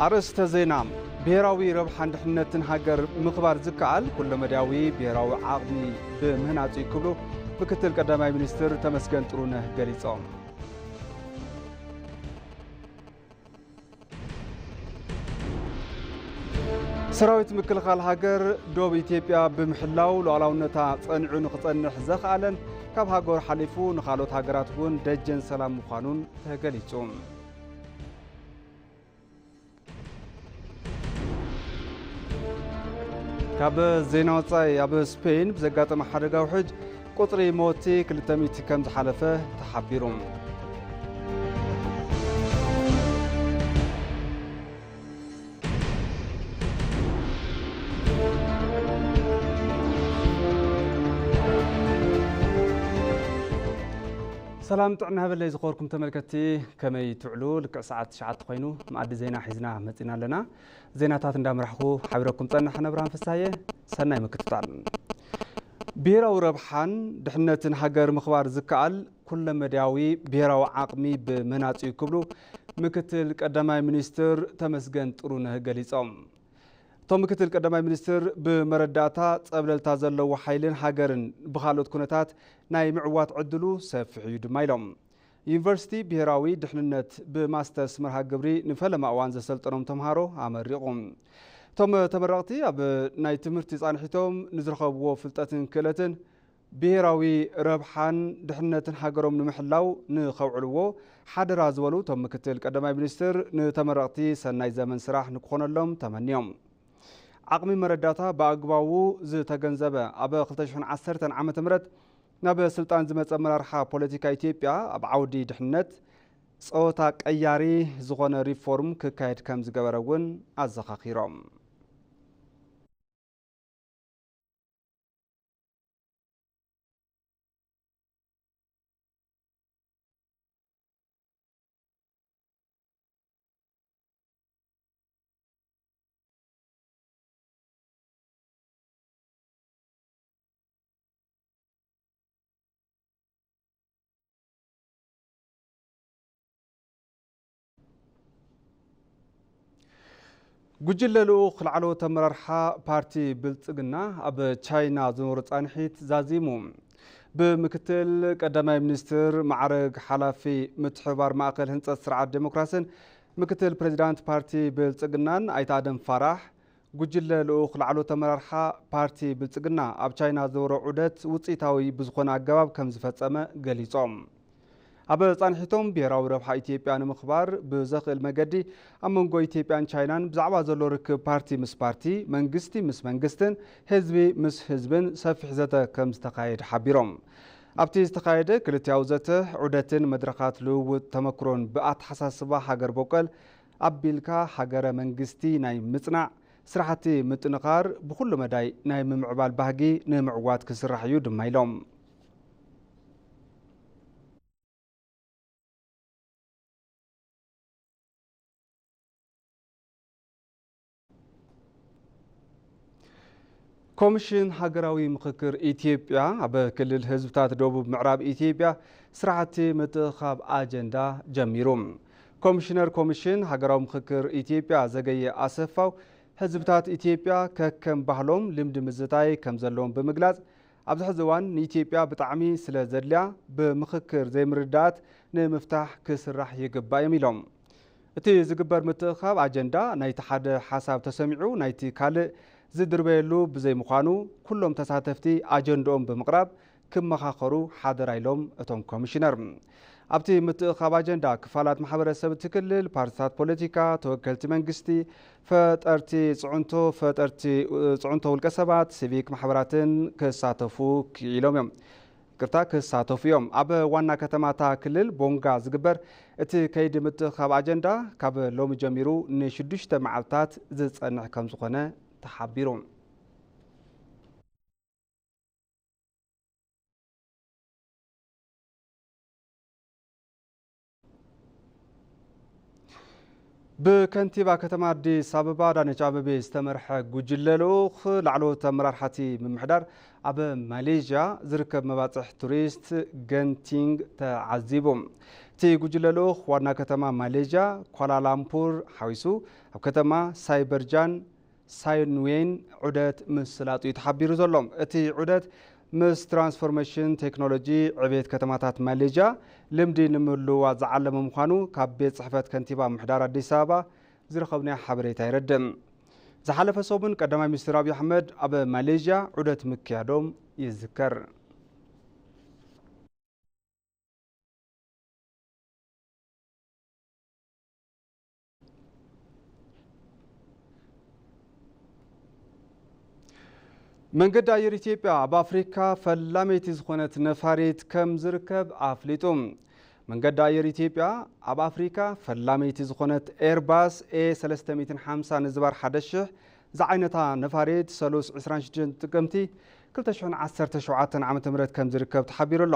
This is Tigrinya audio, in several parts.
ኣርእስተ ዜና። ብሄራዊ ረብሓን ድሕነትን ሃገር ምኽባር ዝከኣል ኩለመዳያዊ ብሄራዊ ዓቕሚ ብምህናጽ እዩ ክብሉ ምክትል ቀዳማይ ሚኒስትር ተመስገን ጥሩነህ ገሊጾም። ሰራዊት ምክልኻል ሃገር ዶብ ኢትዮጵያ ብምሕላው ሉዓላውነታ ጸኒዑ ንኽጸንሕ ዘኽኣለን ካብ ሃገሩ ሓሊፉ ንኻልኦት ሃገራት እውን ደጀን ሰላም ምዃኑን ተገሊጹ። ካብ ዜና ወጻኢ፣ ኣብ ስፔን ብዘጋጠመ ሓደጋ ውሕጅ ቁጽሪ ሞቲ ክልተ ሚእቲ ከም ዝሓለፈ ተሓቢሩ። ሰላም ጥዕና ይሃበለይ ዝኸበርኩም ተመልከትቲ፣ ከመይ ትውዕሉ? ልክዕ ሰዓት ትሽዓተ ኮይኑ መኣዲ ዜና ሒዝና መጺና ኣለና። ዜናታት እንዳምራሕኹ ሓቢረኩም ጸናሕ ነብርሃን ፍሳየ። ሰናይ ምክትታል። ብሄራዊ ረብሓን ድሕነትን ሃገር ምኽባር ዝከኣል ኩለመዳያዊ ብሄራዊ ዓቕሚ ብምህናጽ እዩ ክብሉ ምክትል ቀዳማይ ሚኒስትር ተመስገን ጥሩነህ ገሊጾም። እቶም ምክትል ቀዳማይ ሚኒስትር ብመረዳእታ ጸብለልታ ዘለዎ ሓይልን ሃገርን ብኻልኦት ኩነታት ናይ ምዕዋት ዕድሉ ሰፊሕ እዩ ድማ ኢሎም። ዩኒቨርሲቲ ብሄራዊ ድሕንነት ብማስተርስ መርሃ ግብሪ ንፈለማ እዋን ዘሰልጠኖም ተምሃሮ ኣመሪቑ። እቶም ተመረቕቲ ኣብ ናይ ትምህርቲ ጻንሒቶም ንዝረኸብዎ ፍልጠትን ክእለትን ብሄራዊ ረብሓን ድሕነትን ሃገሮም ንምሕላው ንኸውዕልዎ ሓደራ ዝበሉ እቶም ምክትል ቀዳማይ ሚኒስትር፣ ንተመረቕቲ ሰናይ ዘመን ስራሕ ንክኾነሎም ተመንዮም። ዓቕሚ መረዳእታ ብኣግባቡ ዝተገንዘበ፣ ኣብ ክልተ ሽሕን ዓሰርተን ዓመተ ምህረት ናብ ስልጣን ዝመጸ ኣመራርሓ ፖለቲካ ኢትዮጵያ ኣብ ዓውዲ ድሕነት ጸወታ ቀያሪ ዝኾነ ሪፎርም ክካየድ ከም ዝገበረ እውን ኣዘኻኺሮም። ጉጅለ ልኡኽ ላዕለዎት ኣመራርሓ ፓርቲ ብልጽግና ኣብ ቻይና ዝነበሮ ጻንሒት ዛዚሙ። ብምክትል ቀዳማይ ሚኒስትር ማዕረግ ሓላፊ ምትሕብባር ማእከል ህንጸት ስርዓት ዴሞክራስን ምክትል ፕሬዚዳንት ፓርቲ ብልጽግናን ኣይተ ኣደም ፋራሕ፣ ጉጅለ ልኡኽ ላዕለዎት ኣመራርሓ ፓርቲ ብልጽግና ኣብ ቻይና ዝነበሮ ዑደት ውጽኢታዊ ብዝኾነ ኣገባብ ከም ዝፈጸመ ገሊጾም። ኣብ ጻንሒቶም፣ ብሄራዊ ረብሓ ኢትዮጵያ ንምኽባር ብዘኽእል መገዲ ኣብ መንጎ ኢትዮጵያን ቻይናን ብዛዕባ ዘሎ ርክብ ፓርቲ ምስ ፓርቲ፣ መንግስቲ ምስ መንግስትን ህዝቢ ምስ ህዝብን ሰፊሕ ዘተ ከም ዝተኻየደ ሓቢሮም። ኣብቲ ዝተኻየደ ክልቲኣዊ ዘተ፣ ዑደትን መድረኻት ልውውጥ ተመክሮን ብኣተሓሳስባ ሃገር በቆል ኣቢልካ ሃገረ መንግስቲ ናይ ምጽናዕ ስራሕቲ ምጥንኻር ብኹሉ መዳይ ናይ ምምዕባል ባህጊ ንምዕዋት ክስራሕ እዩ ድማ ኢሎም። ኮሚሽን ሃገራዊ ምኽክር ኢትዮጵያ ኣብ ክልል ህዝብታት ደቡብ ምዕራብ ኢትዮጵያ ስራሕቲ ምትእኻብ ኣጀንዳ ጀሚሩ። ኮሚሽነር ኮሚሽን ሃገራዊ ምኽክር ኢትዮጵያ ዘገየ ኣሰፋው፣ ህዝብታት ኢትዮጵያ ከከም ባህሎም ልምዲ ምዝታይ ከም ዘለዎም ብምግላጽ፣ ኣብዚ ሕዚ እዋን ንኢትዮጵያ ብጣዕሚ ስለ ዘድልያ፣ ብምኽክር ዘይምርድዳኣት ንምፍታሕ ክስራሕ ይግባእ እዮም ኢሎም። እቲ ዝግበር ምትእኻብ ኣጀንዳ ናይቲ ሓደ ሓሳብ ተሰሚዑ ናይቲ ካልእ ዝድርበየሉ ብዘይምዃኑ፣ ኩሎም ተሳተፍቲ ኣጀንድኦም ብምቕራብ ክመኻኸሩ ሓደራ ኢሎም እቶም ኮሚሽነር። ኣብቲ ምትእኻብ ኣጀንዳ ክፋላት ማሕበረሰብ እቲ ክልል፣ ፓርቲታት ፖለቲካ፣ ተወከልቲ መንግስቲ፣ ፈጠርቲ ጽዕንቶ፣ ፈጠርቲ ጽዕንቶ ውልቀ ሰባት፣ ሲቪክ ማሕበራትን ክሳተፉ ክኢሎም እዮም። ይቅርታ፣ ክሳተፉ እዮም። ኣብ ዋና ከተማታ ክልል ቦንጋ ዝግበር እቲ ከይዲ ምትእኻብ ኣጀንዳ ካብ ሎሚ ጀሚሩ ንሽዱሽተ መዓልታት ዝጸንሕ ከም ዝኾነ ተሓቢሩ። ብከንቲባ ከተማ ኣዲስ ኣበባ ኣዳነች ኣበቤ ዝተመርሐ ጉጅለ ልኡኽ ላዕለዎት ኣመራርሓቲ ምምሕዳር ኣብ ማሌዥያ ዝርከብ መባፅሕ ቱሪስት ገንቲንግ ተዓዚቡ። እቲ ጉጅለ ልኡኽ ዋና ከተማ ማሌዥያ ኳላላምፑር ሓዊሱ ኣብ ከተማ ሳይበርጃን ሳይንዌን ዑደት ምስላጡ እዩ ተሓቢሩ ዘሎ። እቲ ዑደት ምስ ትራንስፎርሜሽን ቴክኖሎጂ ዕቤት ከተማታት ማሌዥያ ልምዲ ንምልውዋጥ ዝዓለመ ምዃኑ ካብ ቤት ጽሕፈት ከንቲባ ምሕዳር ኣዲስ ኣበባ ዝረኸብናዮ ሓበሬታ የረድእ። ዝሓለፈ ሰሙን ቀዳማይ ሚኒስትር ኣብይ ኣሕመድ ኣብ ማሌዥያ ዑደት ምክያዶም ይዝከር። መንገዲ ኣየር ኢትዮጵያ ኣብ ኣፍሪካ ፈላመይቲ ዝኾነት ነፋሪት ከም ዝርከብ ኣፍሊጡ። መንገዲ ኣየር ኢትዮጵያ ኣብ ኣፍሪካ ፈላመይቲ ዝኾነት ኤርባስ ኤ ሰለስተ ሚእትን ሓምሳ ንዝባር ሓደ ሽሕ ዝዓይነታ ነፋሪት ሰሉስ ዕስራን ሽዱሽተን ጥቅምቲ ክልተ ሽሕን ዓሰርተ ሸውዓተን ዓመተ ምህረት ከም ዝርከብ ተሓቢሩ ኣሎ።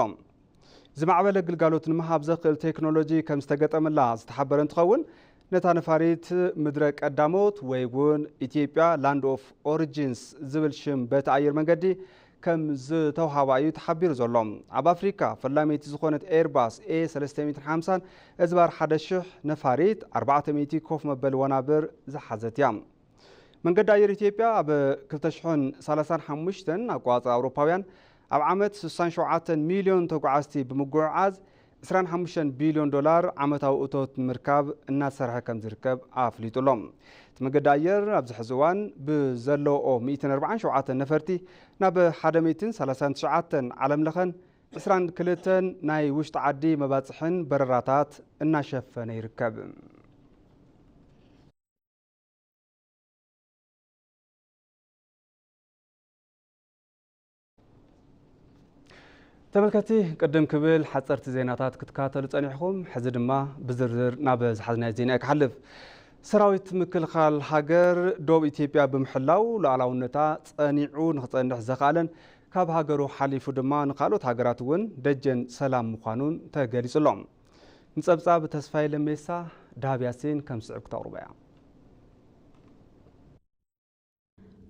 ዝማዕበለ ግልጋሎት ንምሃብ ዘኽእል ቴክኖሎጂ ከም ዝተገጠመላ ዝተሓበረ እንትኸውን፣ ነታ ነፋሪት ምድረ ቀዳሞት ወይ እውን ኢትዮጵያ ላንድ ኦፍ ኦሪጂንስ ዝብል ሽም በቲ ኣየር መንገዲ ከም ዝተውሃባ እዩ ተሓቢሩ ዘሎ። ኣብ ኣፍሪካ ፈላመይቲ ዝኾነት ኤርባስ ኤ ሰለስተ ሚእትን ሓምሳን እዝባር ሓደ ሽሕ ነፋሪት ኣርባዕተ ሚእቲ ኮፍ መበሊ ወናብር ዝሓዘት እያ። መንገዲ ኣየር ኢትዮጵያ ኣብ ክልተ ሽሕን ሰላሳን ሓሙሽተን ኣቆጻጽራ ኣውሮፓውያን ኣብ ዓመት ስሳን ሸውዓተን ሚልዮን ተጓዓዝቲ ብምጉዕዓዝ ዕስራን ሓሙሽተን ቢልዮን ዶላር ዓመታዊ እቶት ንምርካብ እናሰርሐ ከም ዝርከብ ኣፍሊጡ ኣሎ። እቲ መንገዲ ኣየር ኣብዚ ሕዚ እዋን ብዘለዎ ሚእትን ኣርባዓን ሸውዓተን ነፈርቲ ናብ ሓደ ሚእትን ሰላሳን ትሽዓተን ዓለም ለኸን ዕስራን ክልተን ናይ ውሽጢ ዓዲ መባፅሕን በረራታት እናሸፈነ ይርከብ። ተመልከቲ፣ ቅድም ክብል ሓፀርቲ ዜናታት ክትከታተሉ ፀኒሕኹም፣ ሕዚ ድማ ብዝርዝር ናብ ዝሓዝናዮ ዜና እየ ክሓልፍ። ሰራዊት ምክልኻል ሃገር ዶብ ኢትዮጵያ ብምሕላው ሉዓላውነታ ጸኒዑ ንኽጸንሕ ዘኽኣለን ካብ ሃገሩ ሓሊፉ ድማ ንኻልኦት ሃገራት እውን ደጀን ሰላም ምዃኑን ተገሊጹ ኣሎ። ንጸብጻብ ተስፋዬ ለሜሳ፣ ዳህብ ያሲን ከም ዝስዕብ ክተቕርቦ እያ።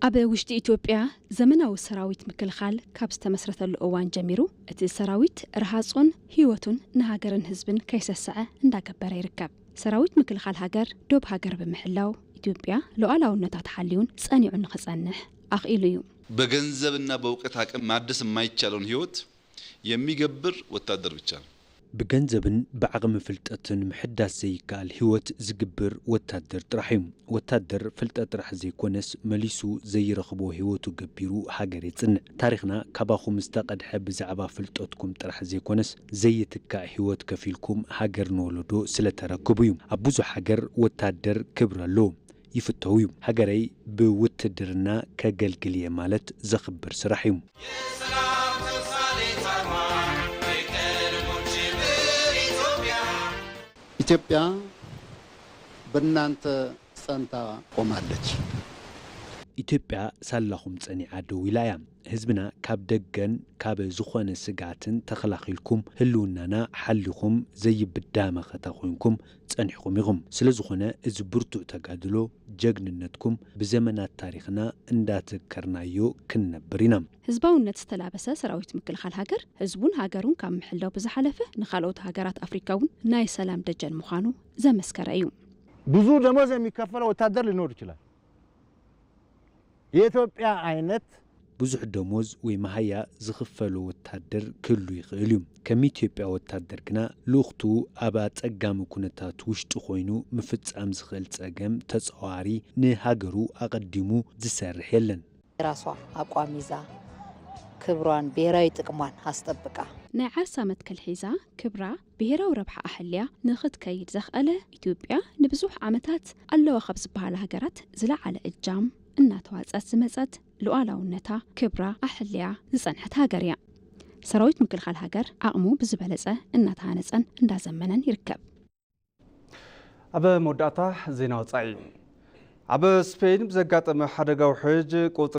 ኣብ ውሽጢ ኢትዮጵያ ዘመናዊ ሰራዊት ምክልኻል ካብ ዝተመስረተሉ እዋን ጀሚሩ፣ እቲ ሰራዊት ረሃጹን ህይወቱን ንሃገርን ህዝብን ከይሰስዐ እንዳገበረ ይርከብ። ሰራዊት ምክልኻል ሃገር ዶብ ሃገር ብምሕላው፣ ኢትዮጵያ ሉዓላውነታ ተሓልዩን ጸኒዑ ንኽጸንሕ ኣኽኢሉ እዩ። በገንዘብና በእውቀት አቅም ማደስ የማይቻለውን ህይወት የሚገብር ወታደር ብቻ ነው። ብገንዘብን ብዓቕሚ ፍልጠትን ምሕዳስ ዘይከኣል ህይወት ዝግብር ወታደር ጥራሕ እዩ። ወታደር ፍልጠት ጥራሕ ዘይኮነስ፣ መሊሱ ዘይረኽቦ ህይወቱ ገቢሩ ሃገር የጽንዕ። ታሪኽና ካባኹም ዝተቐድሐ ብዛዕባ ፍልጠትኩም ጥራሕ ዘይኮነስ፣ ዘይትካእ ህይወት ከፊልኩም ሃገር ንወለዶ ስለተረክቡ እዩ። ኣብ ብዙሕ ሃገር ወታደር ክብሪ ኣለዎ። ይፍተው እዩ። ሃገረይ ብውትድርና ከገልግል እየ ማለት ዘኽብር ስራሕ እዩ። የሰላም ተምሳሌት አርማ የቀድሞ ክብር ኢትዮጵያ። ኢትዮጵያ በእናንተ ጸንታ ቆማለች። ኢትዮጵያ ሳላኹም ጸኒዓ ደው ኢላ እያ። ህዝብና ካብ ደገን ካብ ዝኾነ ስግኣትን ተኸላኺልኩም ህልውናና ሓሊኹም ዘይብዳ መኸታ ኮይንኩም ጸኒሕኩም ኢኹም። ስለ ዝኾነ እዚ ብርቱዕ ተጋድሎ ጀግንነትኩም ብዘመናት ታሪኽና እንዳዘከርናዮ ክንነብር ኢና። ህዝባውነት ዝተላበሰ ሰራዊት ምክልኻል ሃገር ህዝቡን ሃገሩን ካብ ምሕላው ብዝሓለፈ ንኻልኦት ሃገራት ኣፍሪካ እውን ናይ ሰላም ደጀን ምዃኑ ዘመስከረ እዩ። ብዙ ደሞዝ የሚከፈለው ወታደር ሊኖር ይችላል። የኢትዮጵያ አይነት ብዙሕ ደሞዝ ወይ መሃያ ዝኽፈሎ ወታደር ክህሉ ይኽእል እዩ። ከም ኢትዮጵያ ወታደር ግና ልኡኽቱ ኣብ ኣጸጋሚ ኩነታት ውሽጢ ኮይኑ ምፍጻም ዝኽእል ጸገም ተጻዋሪ ንሃገሩ ኣቐዲሙ ዝሰርሕ የለን። የራሷ ኣቋም ይዛ ክብሯን ብሄራዊ ጥቅሟን ኣስጠብቃ ናይ ዓርሳ መትከል ሒዛ ክብራ ብሄራዊ ረብሓ ኣሕልያ ንኽትከይድ ዘኽኣለ ኢትዮጵያ ንብዙሕ ዓመታት ኣለዋ ካብ ዝበሃላ ሃገራት ዝለዓለ እጃም እናተዋፀት ዝመፀት ሉዓላውነታ ክብራ ኣሕልያ ዝፀንሐት ሃገር እያ። ሰራዊት ምክልኻል ሃገር ዓቕሙ ብዝበለፀ እናተሃነፀን እንዳዘመነን ይርከብ። ኣብ መወዳእታ ዜና ወፃኢ። ኣብ ስፔን ብዘጋጠመ ሓደጋ ውሕጅ ቁፅሪ